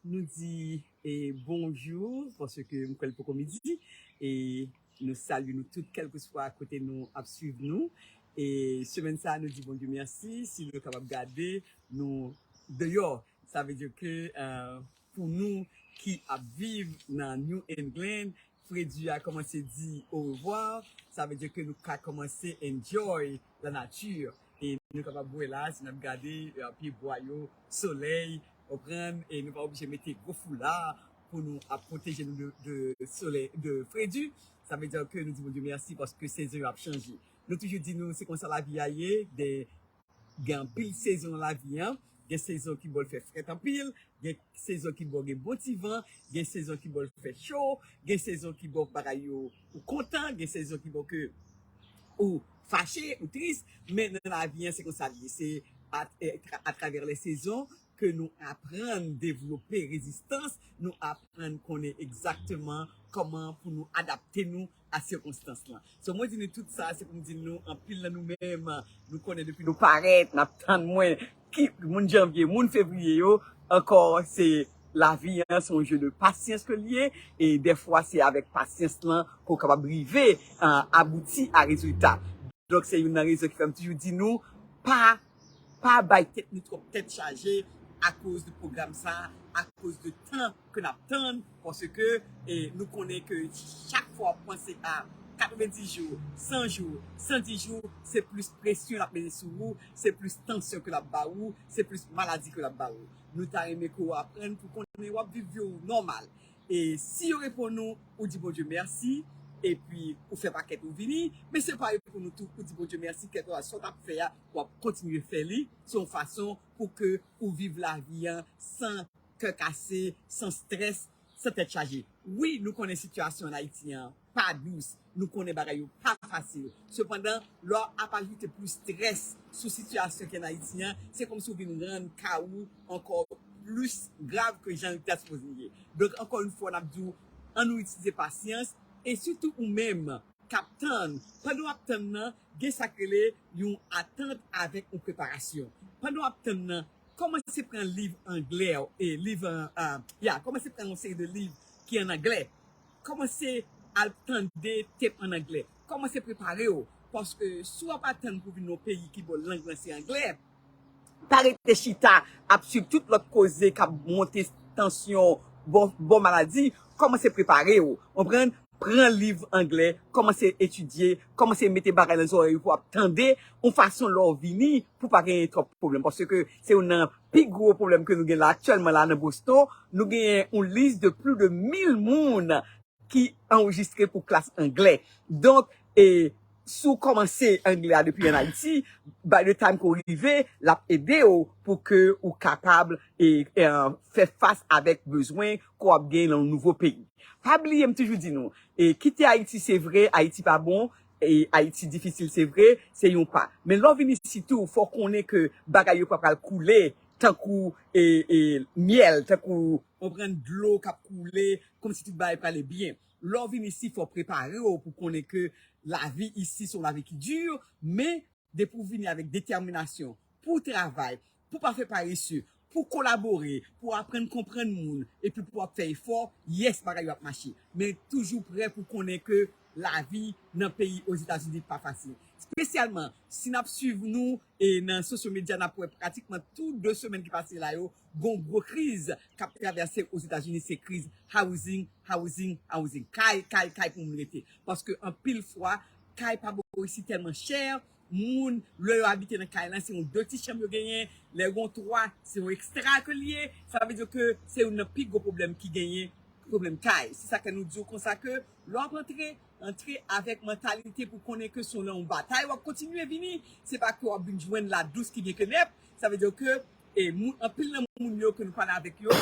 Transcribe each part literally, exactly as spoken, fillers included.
nou di e bonjou, paske m kwè l poko midi, e nou salye nou tout, kèlkeswa kote nou ap swiv nou. E semèn sa a, nou di Bondye mèsi si nou kapab gade nou deyò. Sa vle di ke, euh, pou nou ki ap viv nan New England, fredi a kòmanse di orevwa, sa vle di ke nou ka kòmanse enjoy la nature. E nou kapab wè la, si n ap gade, euh, pyebwa yo, solèy, konprann, e nou pa oblije mete gwo foula pou nou ap pwoteje nou de, de solèy, de fredi. Sa vle di ke nou di Bondye mèsi paske sezon yo ap chanje. Nou toujou di nou, se konsa lavi a ye, de, gen anpil sezon nan lavi an, gen sezon ki bò l fè frèt anpil, gen sezon ki bò gen bon ti van, gen sezon ki bò l fè cho, gen sezon ki bò bagay yo ou kontan, gen sezon ki bò ke ou fache, ou tris, men nan lavi an, se konsa l ye. Se a, e, tra- atravè lè sezon ke nou aprann devlope rezistans, nou aprann konnen egzakteman kòman pou nou adapte nou a sikonstans lan. So, mwen di nou tout sa, se pou m di nou, anpil nan nou menm, nou konnen depi nou parèt, n ap tann mwen, ki moun janvye, moun fevriye yo, ankò, se lavi an, se yon je de pasyans ke l ye, e dèfwa, se avèk pasyans lan ke w kapab rive, a, abouti a rezilta. Donk, se youn nan rezon ki fè m toujou di nou, pa, pa bay tèt nou twòp tèt chaje akoz de pwogram sa, akoz de tan ke n ap tann, paske, e, nou konnen ke chak fwa w ap panse a katrevenndis jou, san jou, san dis jou, se plis presyon l ap mete sou ou, se plis tansyon ke l ap ba ou, se plis maladi ke l ap ba ou. Nou ta renmen ke w aprann pou konnen w ap viv vi w nòmal. E si yo reponn ou, ou di Bondye mèsi, epi ou fè pakèt ou vini, men si yo pa reponn ou tou, ou di Bondye mèsi, kèlkeswa sa w t ap fè a, w ap kontinye fè li, se yon fason pou ke ou viv lavi an san kè kase, san strès, san tèt chaje. Wi, nou konnen sitiyasyon ann Ayiti an pa dous, nou konnen bagay yo pa fasil. Sepandan, lè w ap ajoute plis strès sou sitiyasyon ki ann Ayiti an, se kòmsi w vin rann ka ou ankò plis grav ke jan li ta sipoze ye. Donk, ankò yon fwa, n ap di w, ann nou itilize pasyans, e sitou ou menm k ap tann, pandan w ap tann nan, gen sa k rele yon atant avèk yon preparasyon. Pandan w ap tann nan, kòmanse pran liv anglè, e liv, a, a, ya, kòmanse pran yon seri de liv ki an anglè. Kòmanse al tande tep an anglè. Kòmanse prepare w. Paske si w ap atann pou vin nan yon peyi ki bò lang lan se anglè, pa rete chita ap swiv tout lòt koze k ap monte tansyon, bò, bò maladi. Kòmanse prepare w. Konprann? Pran liv anglè, kòmanse etidye, kòmanse mete bagay nan zòrèy ou pou w ap tande, yon fason lè w vini, pou pa genyen twòp pwoblèm. Paske se youn nan pi gwo pwoblèm ke nou gen la aktyèlman la nan Boston. Nou genyen yon lis de plis de mil moun ki anrejistre pou klas anglè. Donk, e, si w kòmanse anglè a depi ann Ayiti, by the time ke w rive, l ap ede w pou ke ou kapab, e, e, fè fas avèk bezwen ke w ap gen nan yon nouvo peyi. Pa bliye, m toujou di nou, e, kite Ayiti, se vre, Ayiti pa bon, e, Ayiti difisil, se vre, se yon pa. Men lè w vin isit tou, fò w konnen ke bagay yo pa pral koule tankou, e, e, myèl, tankou, konprann, dlo k ap koule, kòmsi tout bagay prale byen. Lè w vin isit, fò w prepare w pou konnen ke lavi isi se yon lavi ki di, men depi w vini avèk detèminasyon pou w travay, pou w pa fè parese, pou w kolabore, pou w aprann konprann moun, epi pou w ap fè efò, yes, bagay yo ap mache. Men toujou prè pou konnen ke lavi nan peyi Ozetazini pa fasil. Espesyalman, si n ap swiv nou e nan sosyo medya, n ap wè pratikman tou de semèn ki pase la yo, gon gwo kriz k ap travèse Ozetazini, se kriz housing, housing, housing. Kay, kay, kay pou moun rete. Paske anpil fwa, kay pa bò isi tèlman chè, moun, lè yo abite nan kay lan, se yon de ti chanm yo genyen, lè gon twa, se yon ekstra ke l ye, sa vle di ke se youn nan pi gwo pwoblèm ki genyen, pwoblèm kay. Se sa ke nou di w konsa ke lè w ap antre, antre avèk mantalite pou konnen ke se nan yon batay w ap kontinye vini, se pa ke w ap vin jwenn ladous ki gen kenèp, sa vle di ke, e, moun, anpil nan moun yo ke nou pale avèk yo,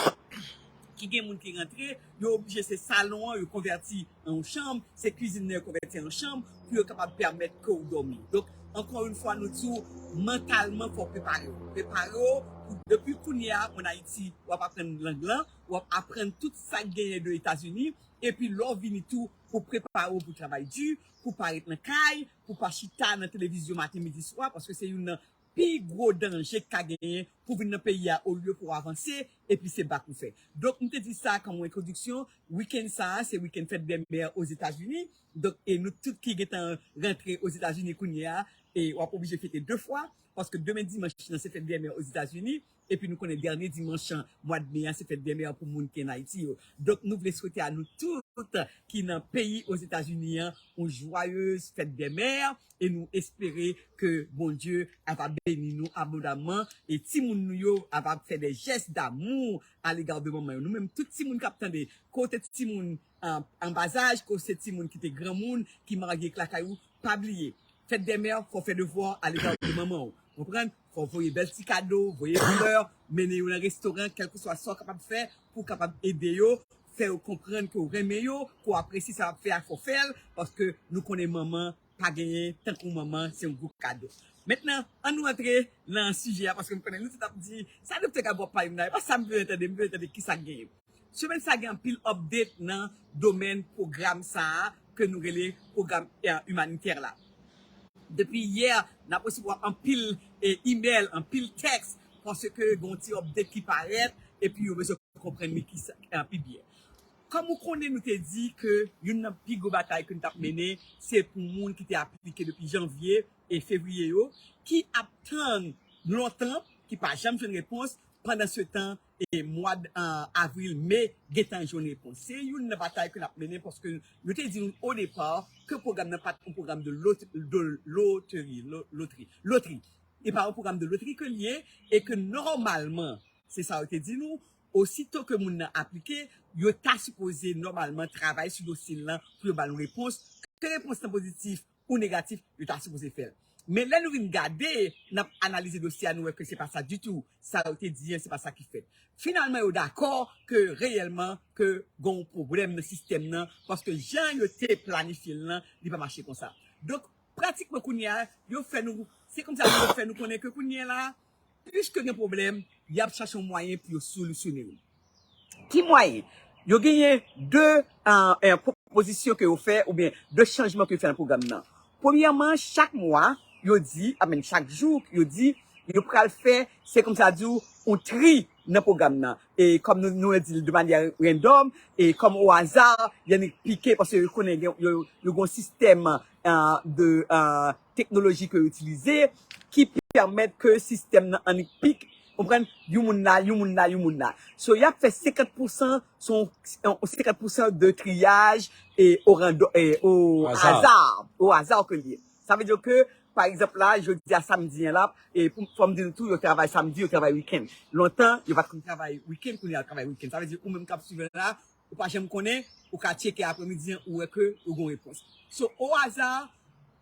ki gen moun ki rantre, yo oblije se salon an, yo konvèti an yon chanm, se kwizin nan yo konvèti an yon chanm, pou yo kapab pèmèt ke w dòmi. Donk, ankò yon fwa, nou di w, mantalman, fò w prepare w. Prepare w pou, depi kounye a, ann Ayiti, w ap aprann lang lan, w ap aprann tout sa k genyen de Etazini, epi lè w vini tou, pou prepare w pou travay di, pou pa ret nan kay, pou pa chita nan televizyon maten, midi, swa, paske se youn nan pi gwo danje k ka genyen pou w vin nan peyi a olye pou w avanse, epi se bak ou fè. Donk, m te di sa kòm yon entwodiksyon. Wikenn sa a, se wikenn Fèt dè Mè Ozetazini. Donk, e nou tout ki gentan rantre Ozetazini kounye a, e w ap oblije fete de fwa, paske demen dimanch nan se Fèt dè Mè Ozetazini, epi nou konnen dènye dimanch mwa de me a se Fèt dè Mè pou moun ki ann Ayiti yo. Donk, nou vle swete a nou tout ki nan peyi Ozetazini an, yon jwayez Fèt dè Mè, e nou espere ke Bondye ava beni nou abondamman, e timoun nou yo ava fè de jès damou alega de manman yo. Nou menm, tout timoun k ap tande, ke w te timoun an, an bazaj, ke w se timoun ki te granmoun, ki marye, k lakay ou, pa bliye. Fèt dè mè, fò w fè devwa alega de manman w. Konprann? Fò w voye bèl ti kado, voye flè, mennen yo nan restoran, kèlkeswa sa w kapab fè, pou w kapab ede yo, fè yo konprann ke w renmen yo, ke w apresye sa y ap fè a, fò w fè l, paske nou konnen manman pa genyen tankou manman, se yon gwo kado. Mentnan, ann nou antre nan sijè a, paske m konnen nou tout ap di, "Sa doktè Gabo ap pale m nan, e pa sa m vle tande, m vle tande kisa k genyen." Semèn sa gen anpil update nan domèn pwogram sa a ke nou rele pwogram, eh, imanitè la. Depi yè, n ap resevwa anpil, eh, email, anpil tèks, paske gen yon ti update ki parèt, epi yo bezwen konprann li ki sa, eh, pi byen. Kòm ou konnen, nou te di ke youn nan pi gwo batay ke nou t ap mennen, se pou moun ki te aplike depi janvye e fevriye yo, ki ap tann lontan, ki pa janm jwenn repons, pandan se tan, e mwa d-, an avril, me, gentan jwenn repons. Se youn nan batay ke n ap mennen, paske nou te di nou o depa ke pwogram nan pa t yon pwogram de lot-, de loteri, lo-, lotri, lotri. E pa yon pwogram de lotri ke l ye, e ke nòmalman, se sa yo te di nou, osito ke moun nan aplike, yo ta sipoze nòmalman travay sou dosye l lan pou yo ba l yon repons. Ke repons lan pozitif ou negatif, yo ta sipoze fè l. Men lè nou vin gade, n ap analize dosye a, nou wè ke se pa sa ditou. Sa yo te di an, se pa sa ki fèt. Finalman, yo dakò ke reyèlman, ke gen yon pwoblèm nan sistèm nan, paske jan yo te planifye l lan, li pa mache konsa. Donk, pratikman kounye a, yo fè nou, se kòmsi yo fè nou konnen ke kounye a la, piske gen pwoblèm, y ap chache yon mwayen pou yo solisyone l. Ki mwayen? Yo genyen de, eh, eh, pwopozisyon ke yo fè, oubyen de chanjman ke yo fè nan pwogram nan. Premyèman, chak mwa, yo di, I mean, chak jou, yo di, yo pral fè, se kòmsi di w, yon tri nan pwogram nan. E kòm nou, nou di l de manyè randòm, e kòm o aza, y annik pike, paske yo konnen gen, yo, yo gen yon sistèm, eh, de, eh, teknoloji ke yo itilize, ki pèmèt ke sistèm nan annik pik, konprann, yon moun la, yon moun la, yon moun la. So, y ap fè senkant pousan, se yon, yon senkant pousan de triyaj e o rando-, e o O aza. Aza, o aza ke l ye. Sa vle di ke, pa egzanp la, jodi a samdi an la, e pou, fò m di nou tou, yo travay samdi, yo travay wikenn. Lontan, yo pa t konn travay wikenn, kounye a yo travay wikenn. Sa vle di, ou menm k ap swiv la, ou pa janm konnen, ou ka tcheke aprèmidi an, ou wè ke ou gen repons. So, o aza,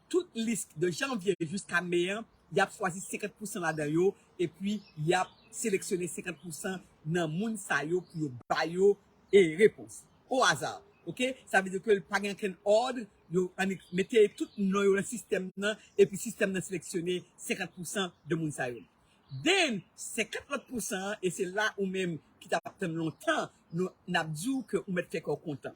tout lis de janvye jiska me an, y ap chwazi senkant pousan ladan yo, epi y ap seleksyone senkant pousan nan moun sa yo pou yo ba yo, e, repons. O aza, oke? Sa vle di ke pa gen okenn òd, yo annik mete tout non yo nan sistèm nan, epi sistèm nan seleksyone senkant pousan de moun sa yo. Then, senkant lòt pousan an, e se la ou menm ki t ap tann lontan, nou, n ap di w ke ou mèt fè kè w kontan.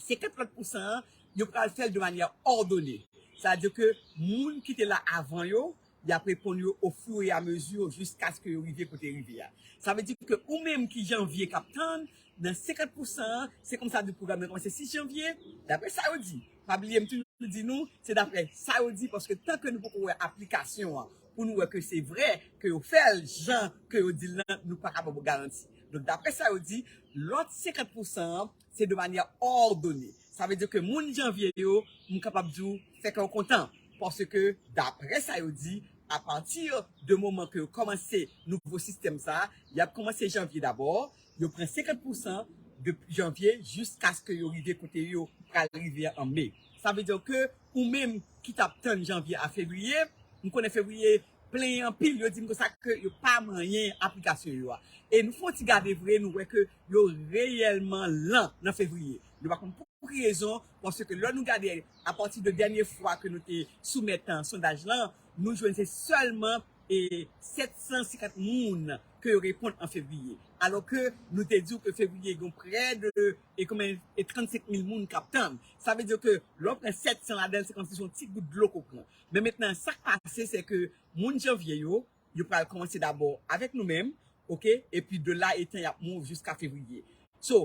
Senkant lòt pousan an, yo pral fè l de manyè òdone. Sa vle di ke moun ki te la avan yo, y ap reponn yo au fur et à mesure jiskaske yo rive kote rive a. Sa vle di ke ou menm ki janvye k ap tann, nan senkant pousan an, se kòmsi di pwogram nan kòmanse sis janvye, daprè sa yo di. Pa bliye, m toujou di nou, se daprè sa yo di, paske tanke nou poko wè aplikasyon an, pou nou wè ke se vrè, ke yo fè l jan ke yo di l lan, nou pa ka ba w garanti. Donk, daprè sa yo di, lòt senkant pousan an, se de manyè òdone. Sa vle di ke moun janvye yo, m kapab di w, fè kè w kontan. Paske, daprè sa yo di, apati de moman ke yo kòmanse nouvo sistèm sa a, y ap kòmanse janvye dabò, yo pran senkant pousan de janvye jiskaske yo rive kote yo pral rive an me. Sa vle di ke ou menm ki t ap tann janvye a fevriye, m konnen fevriye plenyen anpil, yo di m konsa ke yo pa manyen aplikasyon yo a. E nou fè yon ti gade vre, nou wè ke yo reyèlman lan nan fevriye. Nou pa konn pou ki rezon, paske lè nou gade apati de dènye fwa ke nou te soumèt, an, sondaj lan, nou jwenn se sèlman e sèt san senkant moun ke yo reponn an fevriye. Alò ke nou te di w ke fevriye gen prè de e konbyen e trannsenk mil moun k ap tann. Sa vle di ke lè w pran sèt san ladan l, se kòmsi se yon ti gout dlo ke w pran. Men mentnan, sa k pase, se ke moun janvye yo, yo pral kòmanse dabò avèk nou menm, oke? Epi de la etan, y ap move jiska fevriye. So,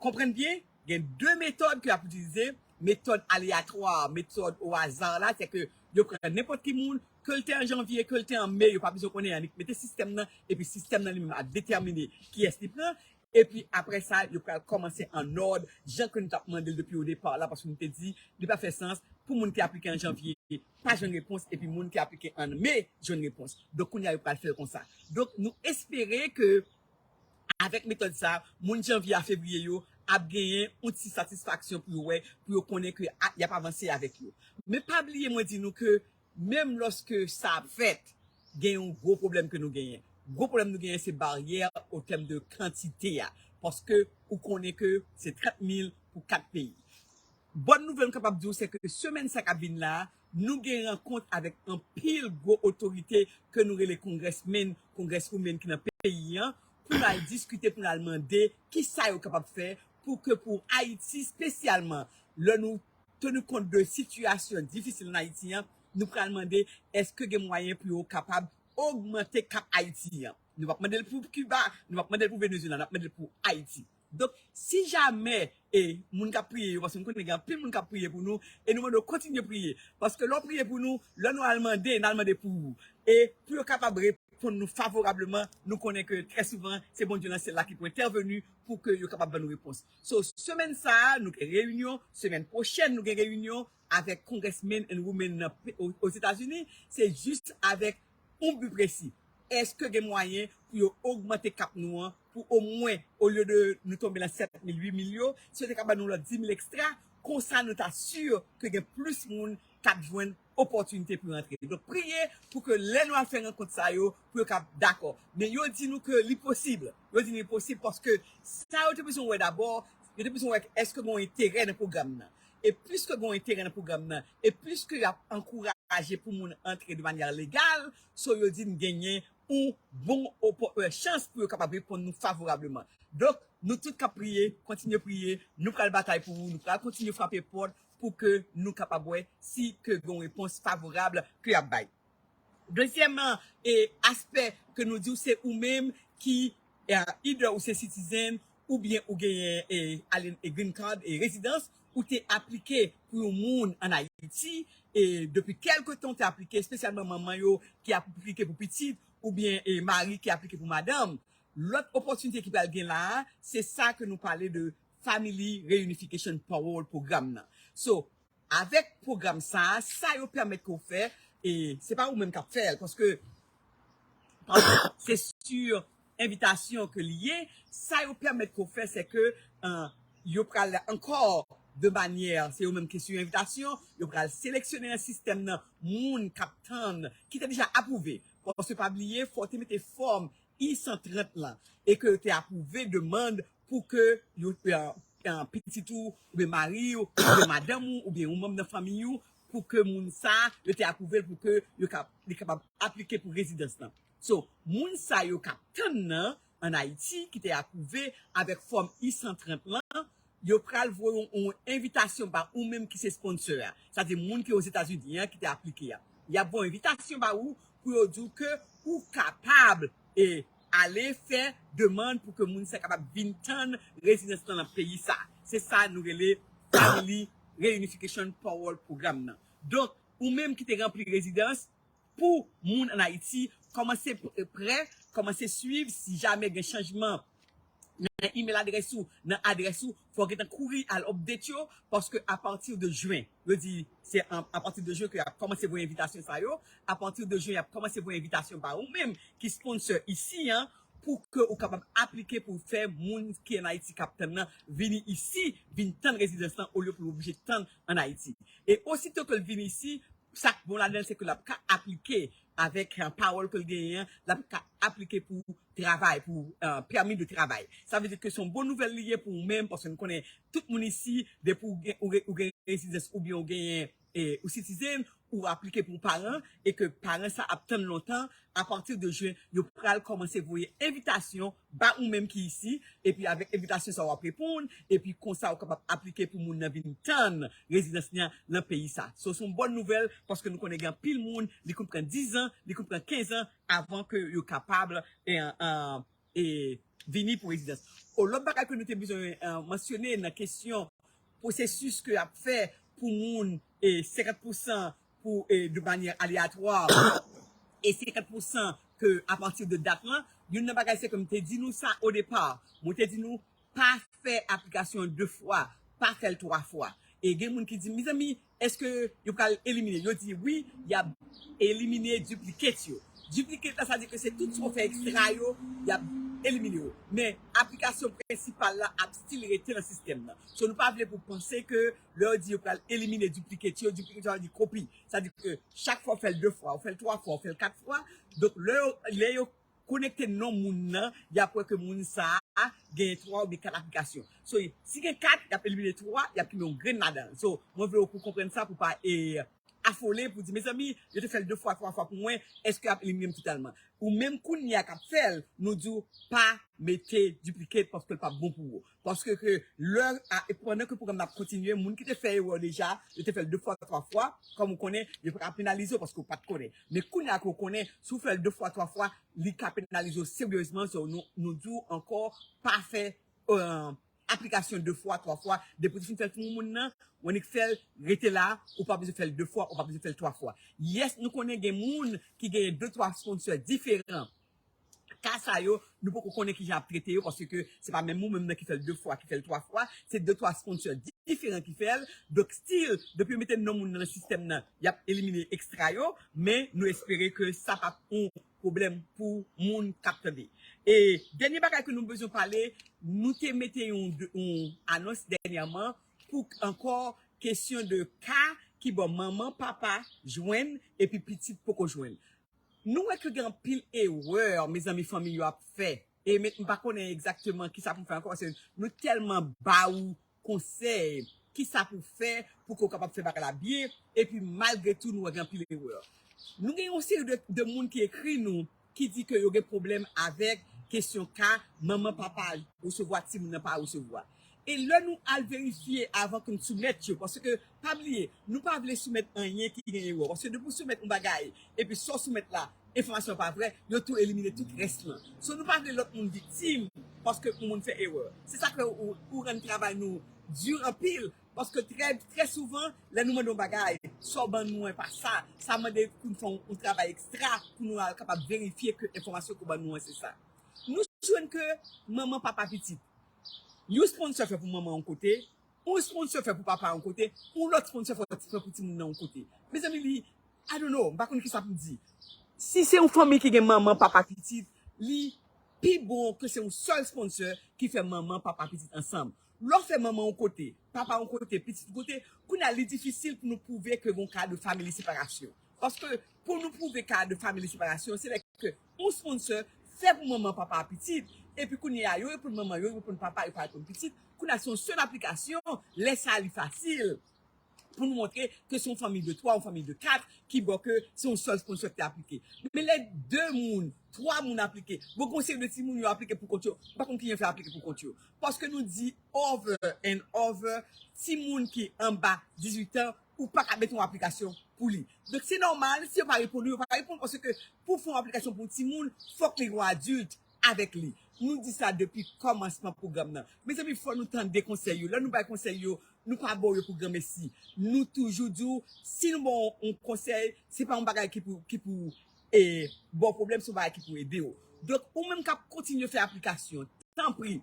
konprann byen, gen de metòd ke y ap itilize, metòd aleyatwa, metòd o aza la, se ke yo pran nenpòt ki moun, ke l te an janvye, ke l te an me, yo pa bezwen konnen annik mete sistèm nan, epi sistèm nan li menm ap detèmine kiyès li pran. Epi apre sa, yo pral kòmanse an òd, jan ke nou t ap mande l depi o depa la, paske nou te di, li pa fè sans pou moun ki aplike an janvye pa jwenn repons, epi moun ki aplike an me jwenn repons. Donk, kounye a, yo pral fè l konsa. Donk, nou espere ke avèk metòd sa, moun janvye a fevriye yo ap genyen yon ti satisfaksyon pou yo wè, pou yo konnen ke a, y ap avanse avèk yo. Men pa bliye, mwen di nou ke menm lòske sa ap fèt, gen yon gwo pwoblèm ke nou genyen. Gwo pwoblèm nou genyen, se baryè o tèm de kantite a. Paske ou konnen ke se trant mil pou kat peyi. Bòn nouvèl m kapab di w, se ke semèn sa k ap vin la, nou gen rankont avèk anpil gwo otorite ke nou rele congressmen, congresswomen ki nan peyi an, pou n al diskite, pou n al mande kisa yo kapab fè pou ke pou Ayiti, espesyalman lè nou teni kont de sitiyasyon difisil an Ayiti an, nou pral mande èske gen mwayen pou yo kapab ogmante kap Ayiti an. Nou p ap mande l pou Kiba, nou p ap mande l pou Venezuela, n ap mande l pou Ayiti. Donk, si jamè e moun k ap priye yo, paske m konnen gen anpil moun k ap priye pou nou, e nou mande yo kontinye priye. Paske lè w priye pou nou, lè nou al mande, n al mande pou ou. E pou yo kapab reponn nou favorableman, nou konnen ke trè souvan, se Bondye nan syèl la ki pou entèveni pou ke yo kapab ban nou repons. So, semèn sa a, nou gen reyinyon, semèn pwochèn, nou gen reyinyon avèk congressmen and women nan pe-, o-, Ozetazini, se jis avèk yon bi presi. Èske gen mwayen pou yo ogmante kap nou an, pou omwen, olye de nou tonbe nan sèt mil, uit mil yo, si yo te ka ban nou lòt dis mil ekstra, konsa nou ta si ke gen plis moun k ap jwenn opòtinite pou yo antre. Donk, priye pou ke lè nou al fè rankont sa yo, pou yo ka dakò. Men yo di nou ke li posib. Yo di nou li posib paske sa yo te bezwen wè dabò, yo te bezwen wè èske gen yon enterè nan pwogram nan. E pliske gen yon enterè nan pwogram nan, e pliske y ap ankouraje pou moun antre de manyè legal, so yo di n genyen yon bon opò-, euh, chans pou yo kapab reponn nou favorableman. Donk, nou tout k ap priye, kontinye priye, nou pral batay pou ou, nou pral kontinye frape pòt pou ke nou kapab wè si ke gen yon repons favorab ke y ap bay. Dezyèm, e, aspè ke nou di w, se ou menm ki, e, either ou se citizen, oubyen ou genyen, e, alen-, e, green card, e, rezidans, ou te aplike pou yon moun ann Ayiti, e depi kèlke tan ou te aplike, espesyalman manman yo ki aplike pou pitit, oubyen, e, mari ki aplike pou madanm. Lòt opòtinite ki pral gen la a, se sa ke nou pale de Family Reunification Parole Program nan. So, avèk pwogram sa a, sa yo pèmèt ke w fè, e se pa ou menm k ap fè l, paske, paske se sur envitasyon ke li ye, sa yo pèmèt ke w fè, se ke, euh, yo pral ankò de manyè, se yo menm ki sur envitasyon, yo pral seleksyone nan sistèm nan moun k ap tann, ki te deja apwouve. Paske pa bliye, fò w te mete fòm I san trant lan, e ke yo te apwouve demann pou ke yo, euh, euh, pitit ou, oubyen mari w, oubyen madanm ou, oubyen yon manm nan fanmi ou, pou ke moun sa, yo te apwouve l pou ke yo ka, li kapab aplike pou rezidans lan. So, moun sa yo k ap tann nan, ann Ayiti, ki te apwouve avèk fòm I san trant lan, yo pral voye yon, yon envitasyon ba ou menm ki se sponsor a. Sa di moun ki Ozetazini an ki te aplike a. Y ap voye envitasyon ba ou pou yo di w ke ou kapab e ale fè demann pou ke moun sa kapab vin tann rezidans lan nan peyi sa. Se sa nou rele Family Reunification Parole Program nan. Donk, ou menm ki te ranpli rezidans, pou moun ann Ayiti, kòmanse p-, prè, kòmanse swiv, si jamè gen chanjman nan email adrès ou, nan adrès ou, fò w gentan kouri al update yo, paske apati de jen, yo di, se an, apati de jen ke y ap kòmanse voye envitasyon sa yo, apati de jen, y ap kòmanse voye envitasyon ba ou menm ki sponsor isi an, pou ke ou kapab aplike pou fè moun ki ann Ayiti k ap tann nan vini isi, vin tann rezidans lan, olye pou l oblije tann ann Ayiti. E osito ke l vin isi, sa k bon ladan l, se ke l ap ka aplike avèk, euh, pawòl ke l genyen an, l ap ka aplike pou travay, pou, euh, pèmi de travay. Sa vle di ke se yon bon nouvèl li ye pou ou menm, paske nou konnen tout moun isi, depi ou gen, ou gen, ou gen rezidans oubyen ou genyen, e, ou citizen, ou aplike pou paran e ke paran sa ap tann lontan, apati de jen, yo pral kòmanse voye envitasyon ba ou menm ki isi, epi avèk envitasyon sa w ap reponn, epi konsa ou kapab aplike pou moun nan vin tann rezidans li an nan peyi sa. So, se yon bòn nouvèl, paske nou konnen gen anpil moun, li konn pran diz an, li konn pran kenz an avan ke yo kapab, e, e, e, vini pou rezidans. O, lòt bagay ke nou te bezwen, e, mansyone nan kesyon pwosesis ke y ap fè pou moun, e, senkant pousan pou, e, de manyè aleyatwa e senkant pousan ke apati de dat lan, youn nan bagay se ke m te di nou sa o depa. Mwen te di nou pa fè aplikasyon de fwa, pa fè l twa fwa. E gen moun ki di, mezanmi, èske yo pral elimine? Yo di wi, y ap elimine duplicate yo. Duplicate la, sa di ke se tout sa w fè ekstra yo, y ap elimine yo. Men aplikasyon prensipal la ap still rete nan sistèm nan. So, nou pa vle pou panse ke lè yo di yo pral elimine duplicate yo, duplicate yo di kopi. Sa di ke chak fwa w fè l de fwa, w fè l twa fwa, w fè l kat fwa. Donk, lè yo, lè yo konekte non moun nan, y ap wè ke moun sa a gen twa oubyen kat aplikasyon. So, si gen kat, y ap elimine twa, y ap kenbe yon grenn ladan l. So, mwen vle w pou konprann sa, pou pa, e, afole, pou di, mezanmi, yo te fè l de fwa, twa fwa pou mwen, èske y ap elimine m totalman? Ou menm kounye a k ap fè l, nou di w pa mete duplicate paske l p ap bon pou ou. Paske ke lè, a, e pandan ke pwogram nan ap kontinye, moun ki te fè erè deja, yo te fè l de fwa, twa fwa, kòm ou konnen, yo pa ka penalize w paske w pa t konnen. Men kounye a ke w konnen, si w fè l de fwa, twa fwa, li ka penalize w seryezman, so nou, nou di w ankò, pa fè, e, aplikasyon de fwa, twa fwa, depi w fin fè l pou yon moun nan, w annik fè l, rete la, ou pa bezwen fè l de fwa, ou pa bezwen fè l twa fwa. Yes, nou konnen gen moun ki genyen de, twa sponsor diferan. Ka sa yo, nou poko konnen kijan ap trete yo, paske se pa menm ou menm nan ki fè l de fwa, ki fè l twa fwa, se de, twa sponsor di-, diferan ki fè l. Donk, still, depi yo mete non moun nan nan sistèm nan, y ap elimine ekstra yo, men nou espere ke sa p ap yon pwoblèm pou moun k ap tande. E dènye bagay ke nou bezwen pale, nou te mete yon, yon anons dènyèman pou ankò kesyon de ka ki bò manman, papa jwenn epi pitit poko jwenn. Nou wè ke gen anpil erè, mezanmi, fanmi yo ap fè. E men, m pa konnen egzakteman kisa pou fè ankò, paske nou tèlman ba ou konsèy, kisa pou fè pou ke w kapab fè bagay la byen, epi malgre tou, nou wè gen anpil erè. Nou gen yon seri de, de moun ki ekri nou, ki di ke yo gen pwoblèm avèk kesyon ka manman, papa resevwa, timoun nan pa resevwa. E lè nou al verifye avan ke n soumèt yo, paske pa bliye, nou pa vle soumèt anyen ki gen erè. Paske depi w soumèt yon bagay, epi sa w soumèt la, enfòmasyon pa vrè, yo tou elimine tout rès lan. So, nou pa vle lòt moun viktim paske yon moun fè erè. Se sa ke ou, ou rann travay nou di anpil, paske trè, trè souvan, lè nou mande yon bagay, sa w ban nou an pa sa, sa mande pou n fè yon, yon travay ekstra pou nou al kapab verifye ke enfòmasyon ke w ban nou an se sa. Nou jwenn ke manman, papa, pitit, yon sponsor fè pou manman yon kote, yon sponsor fè pou papa yon kote, yon lòt sponsor fè, fè pou timoun nan yon kote. Mezanmi, li, I don't know, m pa konn kisa pou m di. Si se yon fanmi ki gen manman, papa, pitit, li pi bon ke se yon sèl sponsor ki fè manman, papa, pitit ansanm. Lè w fè manman yon kote, papa yon kote, pitit yon kote, kounye a li difisil pou nou pwouve ke gon ka de family separasyon. Paske pou nou pwouve ka de family separasyon, se lè ke yon sponsor fè pou manman, papa, pitit, epi kounye a yo reponn manman, yo reponn papa, yo pa reponn pitit, kounye a se yon sèl aplikasyon, lè sa li fasil pou nou montre ke se yon fanmi de twa, yon fanmi de kat, ki bò ke se yon sèl sponsor ki te aplike. Men lè de moun, twa moun aplike, bon, gon seri de timoun yo aplike pou kont yo, m pa konn kijan yo fè aplike pou kont yo. Paske nou di over and over, timoun ki anba dizuit an, ou pa ka mete yon aplikasyon pou li. Donk, se nòmal, si yo pa reponn ou, yo pa reponn, paske pou fè yon aplikasyon pou yon timoun, fòk li gen yon adilt avèk li. Nou di sa depi kòmansman pwogram nan. Mezanmi, fò nou tande konsèy yo. Lè nou bay konsèy yo, nou pa ba w yo pou granmesi. Nou toujou di w, si nou ba w yon konsèy, se pa yon bagay ki pou, ki pou, e, ba w pwoblèm, se yon bagay ki pou ede w. Donk, ou menm k ap kontinye fè aplikasyon, tanpri,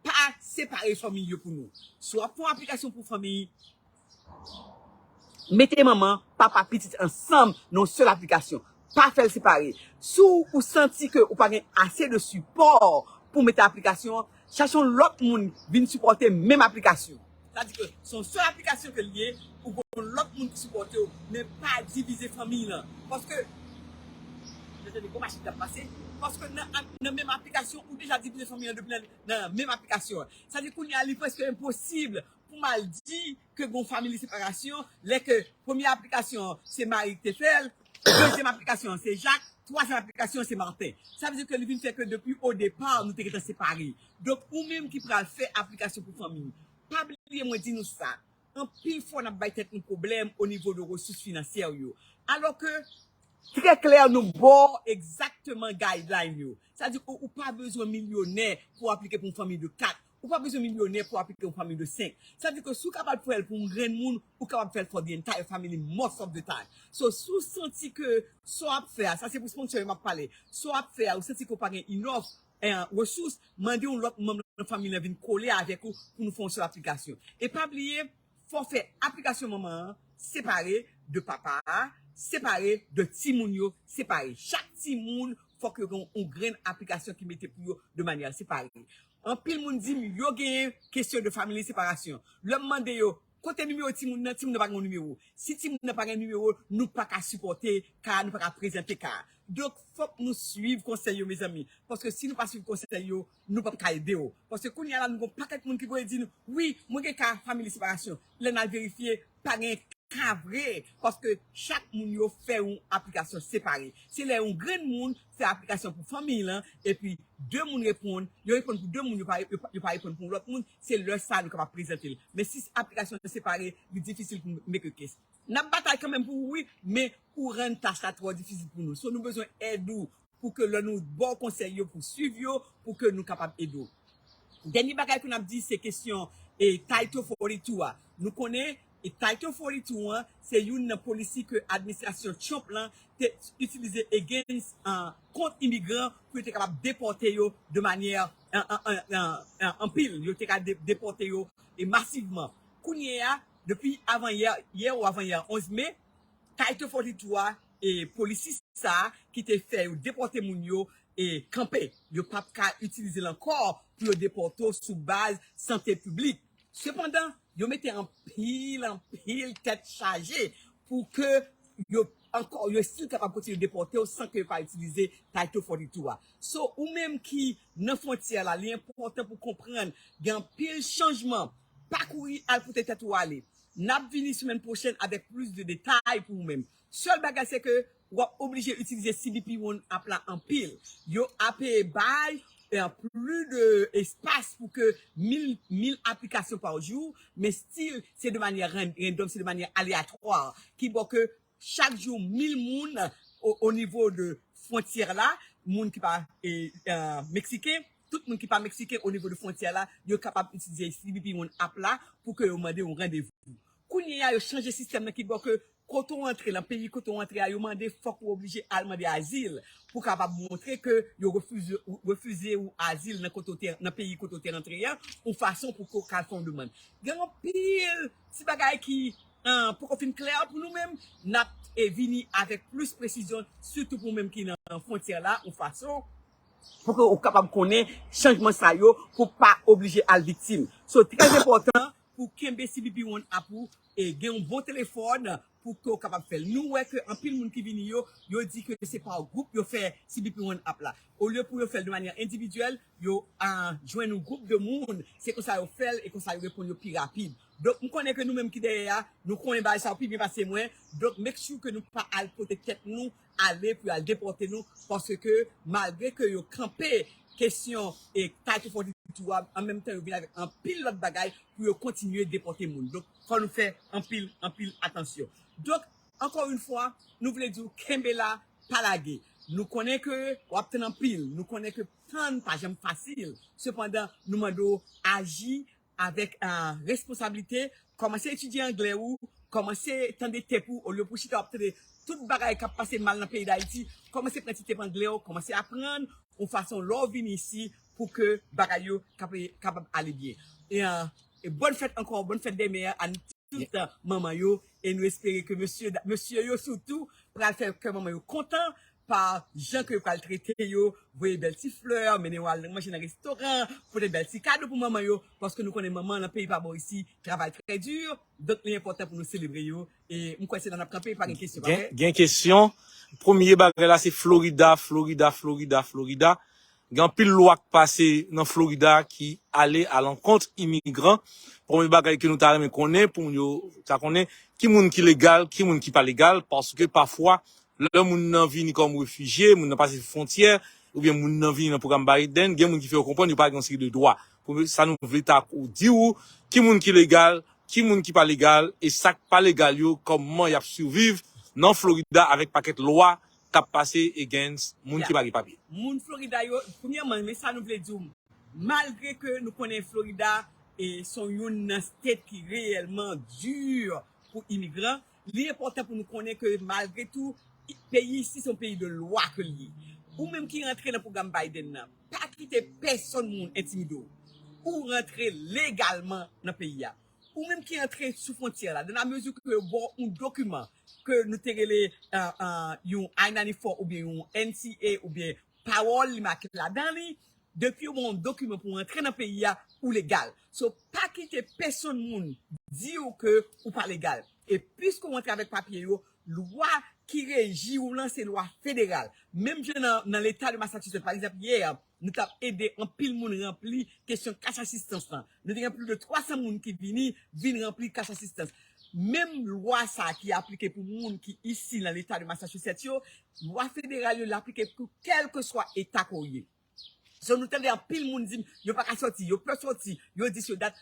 pa separe fanmi yo pou nou. Si w ap fè yon aplikasyon pou fanmi, mete manman, papa, pitit ansanm nan yon sèl aplikasyon. Pa fè l separe. Si w, ou santi ke ou pa gen ase de sipò pou mete aplikasyon an, chache yon lòt moun vin sipòte menm aplikasyon. Sa di ke se yon sèl aplikasyon ke l ye, ou gon lòt moun ki sipòte w, men pa divize fanmi lan. Paske, tande, gon machin k ap pase, paske nan, nan menm aplikasyon, ou deja divize fanmi an depi nan, nan menm aplikasyon an. Sa di kounye a, li prèske enposib pou m al di ke gon family separasyon, lè ke premye aplikasyon an se Mari ki te fè l, dezyèm aplikasyon an se Jak, twazyèm aplikasyon an se Marten. Sa vle di ke li vin fè ke depi o depa nou te gentan separe. Donk ou menm ki pral fè aplikasyon pou fanmi, pa bliye mwen di nou sa, anpil fwa n ap bay tèt nou pwoblèm o nivo de resous finansyè yo. Alò ke trè klè, nou ba w egzakteman guideline yo. Sa di ou, ou pa bezwen milyonè pou aplike pou yon fanmi de kat. Ou pa bezwen milyonè pou aplike yon fanmi de senk. Sa di ke si w kapab fè l pou yon grenn moun, ou kapab fè l for the entire family most of the time. So si w santi ke sa w ap fè a, sa se pou sponsor yo m ap pale, sa w ap fè a, ou santi ke w pa gen enough eh, resous, mande yon lòt manm nan fanmi lan vin kole avèk ou pou nou fè yon sèl aplikasyon. E pa bliye, fò w fè aplikasyon manman an separe de papa a, separe de timoun yo, separe. Chak timoun, fòk yo gen yon grenn aplikasyon ki mete pou yo de manyè separe. Anpil moun di m yo genyen kesyon de family separasyon. Lè m mande yo, kote nimewo timoun nan? Timoun nan pa gen yon nimewo. Si timoun nan pa gen nimewo, nou pa ka sipòte ka a, nou pa ka prezante ka a. Donk, fòk nou swiv konsèy yo, mezanmi. Paske si nou pa swiv konsèy yo, nou p ap ka ede w. Paske kounye a la, nou gen yon pakèt moun ki voye di nou, wi, mwen gen ka family separasyon. Lè n al verifye, pa gen ka vre. Paske chak moun yo fè yon aplikasyon separe. Se lè yon grenn moun fè aplikasyon pou fanmi lan, epi de moun reponn, yo reponn pou de moun, yo pa, yo pa, yo pa reponn pou yon lòt moun, se lè sa a nou kapab prezante l. Men si aplikasyon separe, li difisil pou make a case. N ap batay kanmenm pou ou, wi, men ou rann tach la twò difisil pou nou. So, nou bezwen èd ou pou ke lè nou ba w konsèy yo, pou swiv yo, pou ke nou kapab ede w. Dènye bagay ke n ap di, se kesyon e Title forty-two a. Nou konnen e Title forty-two an, se youn nan polisi ke administrasyon Trump lan te itilize against, uh, kont imigran pou yo te kapab depòte yo de manyè, uh, uh, uh, uh, uh, anpil. Yo te ka de- depòte yo e masivman. Kounye a, depi avan yè, yè ou avan yè, onz me, Title forty-two a, e polisi sa a ki te fè yo depòte moun yo, e kanpe. Yo p ap ka itilize l ankò pou yo depòte w sou baz sante piblik. Sepandan, yo mete anpil, anpil tèt chaje pou ke yo ankò, yo still kapab kontinye depòte w san ke yo pa itilize Title forty-two a. So, ou menm ki nan fwontyè la, li enpòtan pou konprann gen anpil chanjman. Pa kouri al pote tèt ou ale. N ap vini semèn pwochèn avèk plis de detay pou ou menm. Sèl bagay se ke w ap oblije itilize C B P One app la anpil. Yo ape bay, eh, plis de espas pou ke mil, mil aplikasyon pa jou, men still, se de manyè ran- random, se de manyè aleyatwa. Ki bò ke chak jou mil moun o, o nivo de fwontyè la, moun ki pa, eh, eh, meksiken, tout moun ki pa meksiken o nivo de fwontyè la, yo kapab itilize C B P One app la pou ke yo mande yon randevou. Kounye a, yo chanje sistèm nan ki bò ke kote w antre, nan peyi kote w antre a, yo mande fòk ou oblije al mande azil pou kapab montre ke yo refize, refize ou azil nan kote w te, nan peyi kote w te rantre a, yon fason pou ke w ka al fè yon demann. Gen anpil ti bagay ki, eh, poko fin klè pou nou menm, n ap, eh, vini avèk plis presizyon, sitou pou ou menm ki nan fwontyè la, yon fason pou ke ou kapab konnen chanjman sa yo, pou pa oblije al viktim. So, trè enpòtan pou kenbe C B P One app ou e gen yon bon telefòn pou ke ou kapab fè l. Nou wè ke anpil moun ki vini yo, yo di ke se pa gwoup yo fè C B P One app la. Olye pou yo fè l de manyè endividyèl, yo, ah, jwenn yon gwoup de moun, se konsa yo fè l e konsa yo reponn yo pi rapid. Donk, m konnen ke nou menm ki dèyè a, nou konnen bagay sa yo pi byen pase mwen. Donk, make sure ke nou pa al pote tèt nou ale pou y al depòte nou, paske malgre ke yo kanpe kesyon e Title forty-two a, an menm tan yo vin avèk anpil lòt bagay pou yo kontinye depòte moun. Donk, fò nou fè anpil, anpil atansyon. Donk, ankò yon fwa, nou vle di w kenbe la, pa lage. Nou konnen ke w ap tann anpil, nou konnen ke tann pa janm fasil. Sepandan, nou mande w aji avèk, ah, responsablite, kòmanse etidye anglè ou, kòmanse tande tep ou, olye pou chita w ap tande tout bagay k ap pase mal nan peyi Dayiti, kòmanse pran ti tep anglè w, kòmanse aprann yon fason lè w vin isi pou ke bagay yo kap-, kapab ale byen. E, ah, e bòn fèt ankò, bòn fèt dèmen a nou tout, ah, manman yo, e nou espere ke mesye, mesye yo sitou pral fè kè manman yo kontan pa jan ke yo pral trete yo, voye bèl ti flè, mennen yo al manje nan restoran, pote bèl ti kado pou manman yo, paske nou konnen manman nan peyi pa bò isi travay trè di, donk li enpòtan pou nou selebre yo. E m kwè se la n ap kanpe, pa gen kesyon, pa vre? Gen kesyon. Premye bagay la se Florida, Florida, Florida, Florida. Gen anpil lwa k pase nan Florida ki ale alankont imigran. Premye bagay ke nou ta renmen konnen, pou moun yo ta konnen ki moun ki legal, ki moun ki pa legal, paske pafwa, lè moun nan vini kòm refijye, moun nan pase fwontyè, oubyen moun nan vini nan pwogram Biden, gen moun ki fè yo konprann yo pa gen yon seri de dwa. Pou sa nou vle ta di w, ki moun ki legal, ki moun ki pa legal, e sa k pa legal yo, kòman y ap siviv nan Florida avèk pakèt lwa k ap pase against moun ki pa gen papye. Moun Florida yo, premyèman, men sa nou vle di w, malgre ke nou konnen Florida e se youn nan state ki reyèlman di pou imigran, li enpòtan pou nou konnen ke malgre tou, peyi isi se yon peyi de lwa ke l ye. Ou menm ki rantre nan pwogram Biden nan, pa kite pèsonn moun entimide w. Ou rantre legalman nan peyi a. Ou menm ki rantre sou fwontyè la, dans la mesure ke yo ba w yon dokiman ke nou te rele uh, uh, yon I ninety-four oubyen yon N C A oubyen parole li make ladan li, depi yo ba w yon dokiman pou w rantre nan peyi a, ou legal. So, pa kite pèsonn moun di w ke ou pa legal. E piske w rantre avèk papye yo, lwa ki reji w lan se lwa federal. Menm jan nan, nan leta de Massachusetts, pa egzanp, yè, nou t ap ede anpil moun ranpli kesyon cash assistance lan. Nou te gen plis de twa san moun ki vini, vin ranpli cash assistance. Menm lwa sa a ki aplike pou moun ki isi nan leta de Massachusetts yo, lwa federal yo, l aplike pou kèlkeswa eta ke w ye. So, nou tande anpil moun di m, yo pa ka sòti, yo pè sòti, yo dis, yo dat.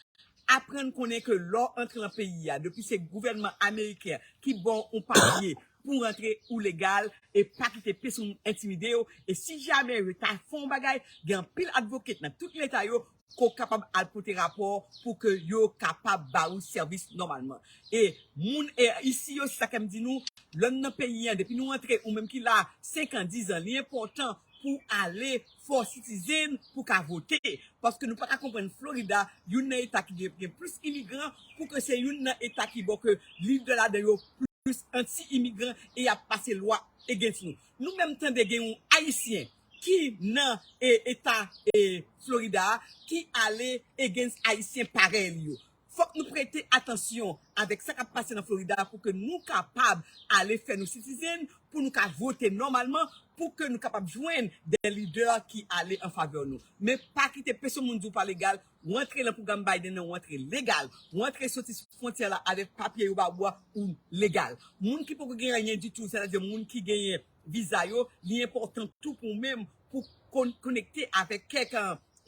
Aprann konnen ke lè w antre nan peyi a, depi se gouvènman ameriken ki ba w yon papye pou w rantre, ou legal, e pa kite pèsonn entimide w. E si jamè yo ta fè yon bagay, gen anpil advocate nan tout leta yo ke w kapab al pote rapò pou ke yo kapab ba ou sèvis nòmalman. E moun e, isi yo, se sa ke m di nou, lè n nan peyi an, depi nou antre, ou menm ki la senk an, diz an, li enpòtan pou w ale fè w citizen pou w ka vote. Paske nou pa ka konprann Florida, youn nan eta ki gen, gen plis imigran, pou ke se youn nan eta ki ba w ke lidè ladan yo plis anti-imigran e y ap pase lwa against nou. Nou menm tande gen yon Ayisyen ki nan e, eta e, Florida a, ki ale against Ayisyen parèy li yo. Fòk nou prete atansyon avèk sa k ap pase nan Florida pou ke nou kapab ale fè nou citizen, pou nou ka vote nòmalman, pou ke nou kapab jwenn de lidè ki ale an favè nou. Men pa kite pèsonn moun di w pa legal, w antre nan pwogram Biden nan, w antre legal, w antre soti sou fwontyè la avèk papye yo ba w a, ou legal. Moun ki poko gen anyen ditou, sètadi moun ki genyen viza yo, li enpòtan tou pou w menm pou kon, konekte avèk kèk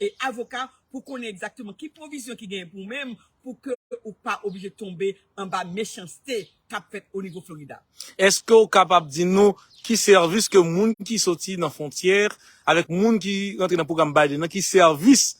e avoka pou konnen egzakteman ki pwovizyon ki genyen pou w menm pou ke ou pa oblije tonbe anba mechanste k ap fèt o nivo Florida. Èske w kapab di nou ki sèvis ke moun ki soti nan fwontyè avèk moun ki rantre nan pwogram Biden nan, ki sèvis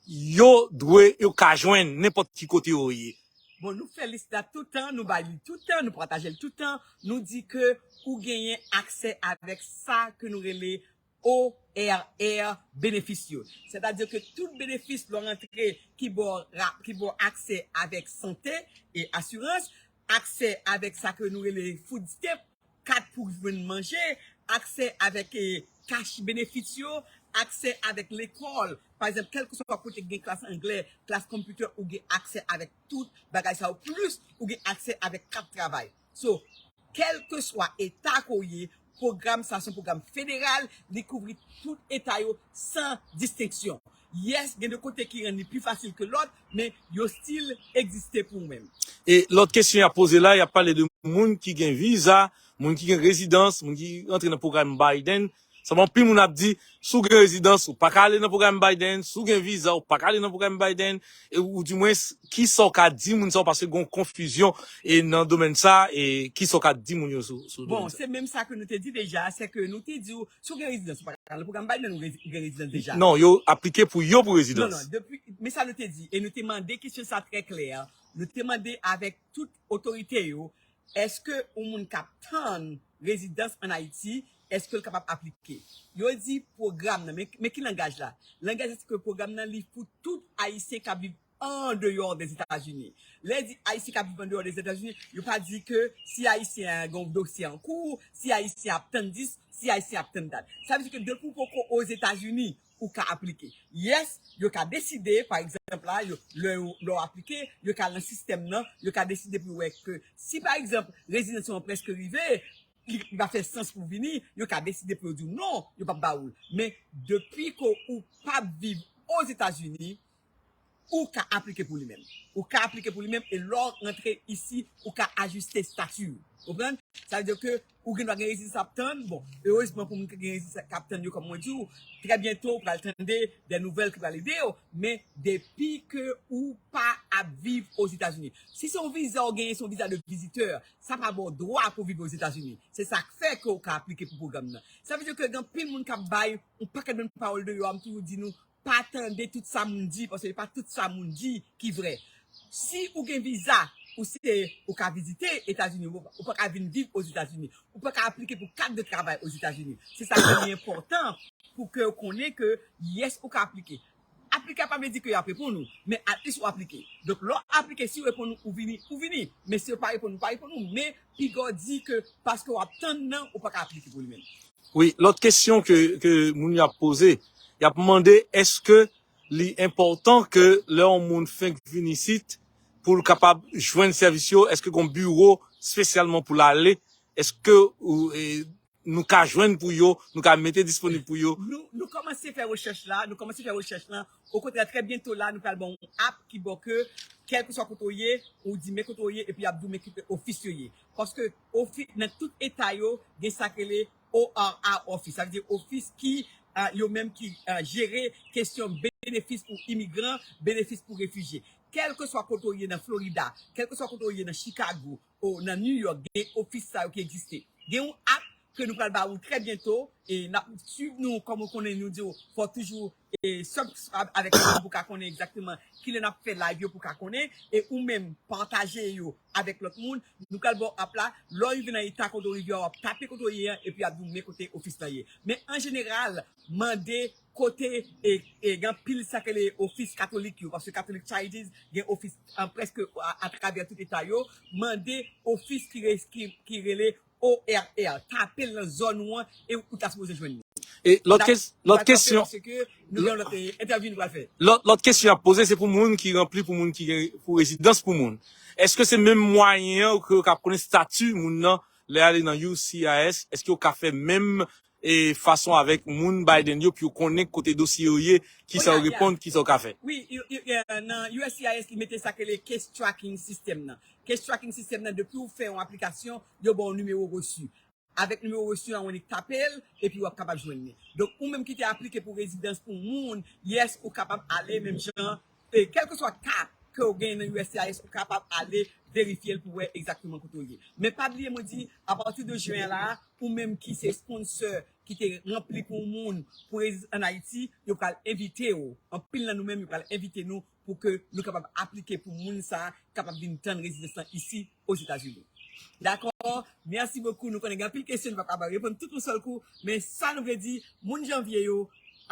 yo dwe, yo ka jwenn nenpòt ki kote yo ye? Bon, nou fè lis la toutan, nou bay li toutan, nou pataje l toutan. Nou di ke ou genyen aksè avèk sa ke nou rele O R R benefis yo. Sètadi ke tout benefis lè w rantre ki ba w ra- ki ba w aksè avèk sante e asirans, aksè avèk sa ke nou rele food stamp, kat pou jwenn manje, aksè avèk e, cash benefits yo, aksè avèk lekòl. Pa egzanp, kèlkeswa kote gen klas anglè, klas konpitè, ou gen aksè avèk tout bagay sa yo, plis ou gen aksè avèk kat travay. So, kèlkeswa eta ke w ye, pwogram sa se yon pwogram federal, li kouvri tout eta yo san distenksyon. Yes, gen de kote ki rann li pi fasil ke lòt, men yo still egziste pou ou menm. E lòt kesyon y ap poze la, y ap pale de moun ki gen viza, moun ki gen rezidans, moun ki rantre nan pwogram Biden. Sa bon, anpil moun ap di, si w gen rezidans, ou pa ka ale nan pwogram Biden, si w gen viza, ou pa ka ale nan pwogram Biden, e, ou di mwens, ki sa w ka di moun sa yo, paske gen yon konfizyon e nan domèn sa, e ki sa w ka di moun yo sou, sou domèn sa? Bon, se menm sa ke nou te di deja, se ke nou te di w, si w gen rezidans, ou pa ka ale nan pwogram Biden, ou rezi- ou gen rezidans deja. Non, yo aplike pou yo pou rezidans. Non, non, depi, men sa nou te di, e nou te mande kesyon sa trè klè, nou te mande avèk tout otorite yo, èske yon moun k ap tann rezidans ann Ayiti, èske l kapab aplike? Yo di pwogram nan, men, men ki langaj la? Langaj la se ke pwogram nan li pou tout Ayisyen k ap viv andeyò Dèzetazini. Lè di Ayisyen k ap viv andeyò Dèzetazini, yo pa di ke si Ayisyen an gen yon dosye an kou, si Ayisyen ap tann dis, si Ayisyen ap tann dat. Sa vle di ke depi w poko Ozetazini, ou ka aplike. Yes, yo ka deside, pa egzanp la, yo, lè, yo, lè w aplike, yo ka nan sistèm nan, yo ka deside pou yo wè ke si pa egzanp rezidans ou an prèske rive, li, li pa fè sans pou vini, yo ka deside pou yo di w non, yo p ap ba ou l. Men depi ke ou p ap viv Ozetazini, ou ka aplike pou li menm. Ou ka aplike pou li menm, e lè w rantre isi, ou ka ajiste stati w. Ou konprann? Sa vle di ke ou gen dwa gen rezidans ap tann. Bon, erezman pou moun ki gen rezidans k ap tann yo, kòm mwen di w, trè byento ou pral tande de nouvèl ki pral ede w, men depi ke ou pa ap viv Ozetazini. Si se yon viza ou genyen, se yon viza de vizitè, sa pa ba w dwa pou viv Ozetazini. Se sa k fè ke ou ka aplike pou pwogram nan. Sa vle di ke gen anpil moun k ap bay yon pakèt bann pawòl deyò a, m toujou di nou, pa tande tout sa moun di, paske se pa tout sa moun di ki vrè. Si ou gen viza, ou se, ou ka vizite Etazini, ou, ou pa ka vin viv Ozetazini, ou pa ka aplike pou kat de travay Ozetazini. Se sa ki enpòtan pou ke w konnen ke, yes, ou ka aplike. Aplike a pa vle di ke y ap reponn ou, men at least ou aplike. Donk, lè w aplike, si yo reponn ou, ou vini, ou vini. Men si yo pa reponn ou, pa reponn ou. Men piga w di ke paske w ap tann nan, ou pa ka aplike pou li menm. Wi, lòt kesyon ke, ke moun y ap poze, y ap mande èske li enpòtan ke lè yon moun fenk vin isit, pou l kapab jwenn sèvis yo, èske gen yon biwo espesyalman pou l ale, èske ou, e, nou ka jwenn pou yo, nou ka mete disponib pou yo? Nou, nou kòmanse fè rechèch la, nou kòmanse fè rechèch la. Okontrè, trè byento la, nou pral ba w yon app ki ba w ke, kèlkeswa kote w ye, ou di men kote w ye, epi y ap di w men ki ofis yo ye. Paske ofi, nan tout eta yo, gen sa k rele O R R office, sa vle di ofis ki, ah, yo menm ki, ah, jere kesyon benefis pou imigran, benefis pou refijye. Kèlkeswa kote w ye nan Florida, kèlkeswa kote w ye nan Chicago, o nan New York, gen ofis sa yo ki egziste. Gen yon app ke nou pral ba ou trè byento, e n ap swiv nou, kòm ou konnen nou di w, fò w toujou, e, subscribe avèk nou pou ka konnen egzakteman kilè n ap fè live yo pou ka konnen, e ou menm pataje yo avèk lòt moun. Nou pral ba w app la, lè w rive nan eta kote w rive a, w ap tape kote w ye an, epi y ap di w men kote ofis lan ye. Men an jeneral, mande kote, e, e, gen anpil sa k rele ofis katolik yo, paske Catholic Charities gen ofis, ah, prèske a, atravè tout eta yo, mande ofis ki re-, ki, ki rele O R R, tape l nan zòn ou an e ou ta sipoze jwenn li. E lòt, lòt kesyon, lòt, lòt kesyon y ap poze se pou moun ki ranpli, pou moun ki gen, pou rezidans pou moun. Èske se menm mwayen an ke yo ka konnen estati moun nan lè ale nan U S C I S? Èske yo ka fè menm e fason avèk moun Biden yo pou yo konnen kote dosye yo ye, kisa yo reponn, kisa yo ka fè? Wi, nan U S C I S li mete sa k rele case tracking system nan. Case tracking system nan, depi w fè yon aplikasyon, yo ba w nimewo resi. Avèk nimewo resi an, ou annik tape l, epi w ap kapab jwenn li. Donk, ou menm ki te aplike pou rezidans pou moun, yes, ou kapab ale menm jan, e kèlkeswa ka ke w genyen nan U S C I S, ou kapab ale verifye l pou wè egzakteman kote w ye. Men pa bliye, mwen di, apati de jen la, ou menm ki se sponsor ki te ranpli pou moun pou rezidans ann Ayiti, yo pral envite w. Anpil nan nou menm, yo pral envite nou pou ke nou kapab aplike pou moun sa a kapab vin tann rezidans lan isi Ozetazini. Dakò? Mèsi bokou. Nou konnen gen anpil kesyon, nou pa kapab reponn tout yon sèl kou, men sa nou vle di, moun janvye yo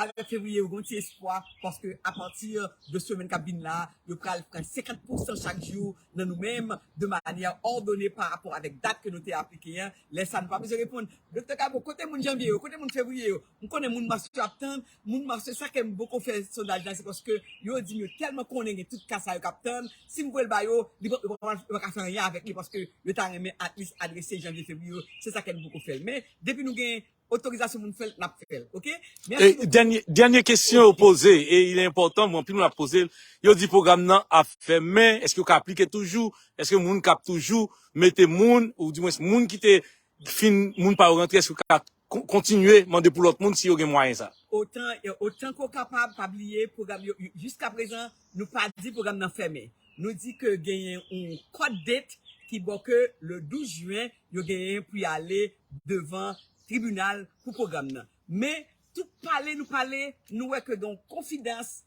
avèk fevriye yo, gen yon ti espwa, paske apati de semèn k ap vin la, yo pral pran senkant pousan chak jou nan nou menm, de manyè òdone pa rapò avèk dat ke nou te aplike an. Lè sa a, nou pa bezwen reponn, Doktè Gabo, kote moun janvye yo? Kote moun fevriye yo? M konnen moun mas yo ap tann, moun mas yo, sa ke m poko fè sondaj la, se paske yo di m yo tèlman konnen gen tout ka sa yo k ap tann, si m voye l ba yo, li pa, yo pa, yo pa ka fè anyen avèk li, paske yo ta renmen at least adrese janvye, fevriye yo, se sa ke m poko fè l. Men, depi nou gen otorizasyon pou n fè l, n ap fè l, oke? Mèsi bokou. Dènye, dènye kesyon yo poze, e il est important, bon, anpil moun ap poze l, yo di pwogram nan ap fèmen, èske yo ka aplike toujou? Èske moun k ap toujou mete moun, ou dimwens moun ki te fin moun pa yo rantre, èske w ka kon-, kontinye mande pou lòt moun si yo gen mwayen sa? Otan, otan ke w kapab, pa bliye, pwogram yo, yo, jiskaprezan, nou pa di pwogram nan fèmen. Nou di ke genyen yon court date ki ba w ke le douz jen, yo genyen pou y ale devan tribinal pou pwogram nan. Men, tout pale nou pale, nou wè ke gen yon konfidans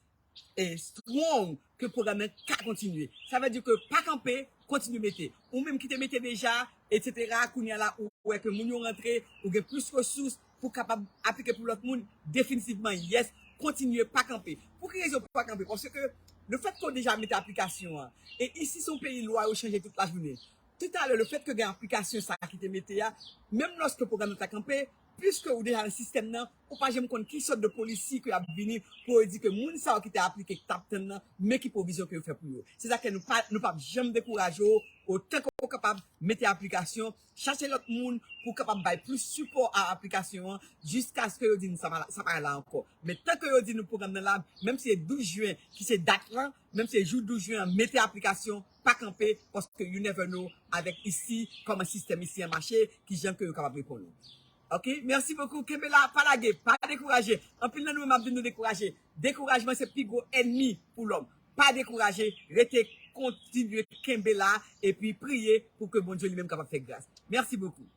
e strong ke pwogram nan ka kontinye. Sa vle di ke pa kanpe, kontinye mete. Ou menm ki te mete deja, etsetera, kounye a la, ou wè ke moun yo rantre, ou gen plis resous pou kapab aplike pou lòt moun, definitivman, yes, kontinye, pa kanpe. Pou ki rezon pa kanpe? Paske lefètke w deja mete aplikasyon an, e isi se yon peyi lwa yo chanje tout lajounen. Toutalè, lefètke gen aplikasyon sa a ki te mete a, menm lòske pwogram nan ta kanpe, piske ou deja nan sistèm nan, ou pa janm konn ki sòt de polisi ke y ap vini pou yo di ke moun sa yo ki te aplike k t ap tann nan, men ki pwovizyon ke yo fè pou yo. Se sa ke nou pa, nou p ap janm dekouraje w, otan ke w kapab mete aplikasyon, chache lòt moun pou kapab bay plis sipò a aplikasyon an, jiskaske yo di nou sa pa, sa pa la ankò. Men tan ke yo di nou pwogram nan la, menm si se douz jen ki se dat lan, menm si se jou douz jen an, mete aplikasyon, pa kanpe, paske you never know avèk isi, kòman sistèm isi an mache, ki jan ke yo kapab reponn ou. Ok, mèsi bokou. Kenbe la, pa lage, pa dekouraje. Anpil nan nou menm ap vin nou dekouraje. Dekourajman se pi gwo ènmi pou lòm. Pa dekouraje, rete, kontinye kenbe la, epi priye pou ke Bondye li menm kapab fè gras. Mèsi bokou.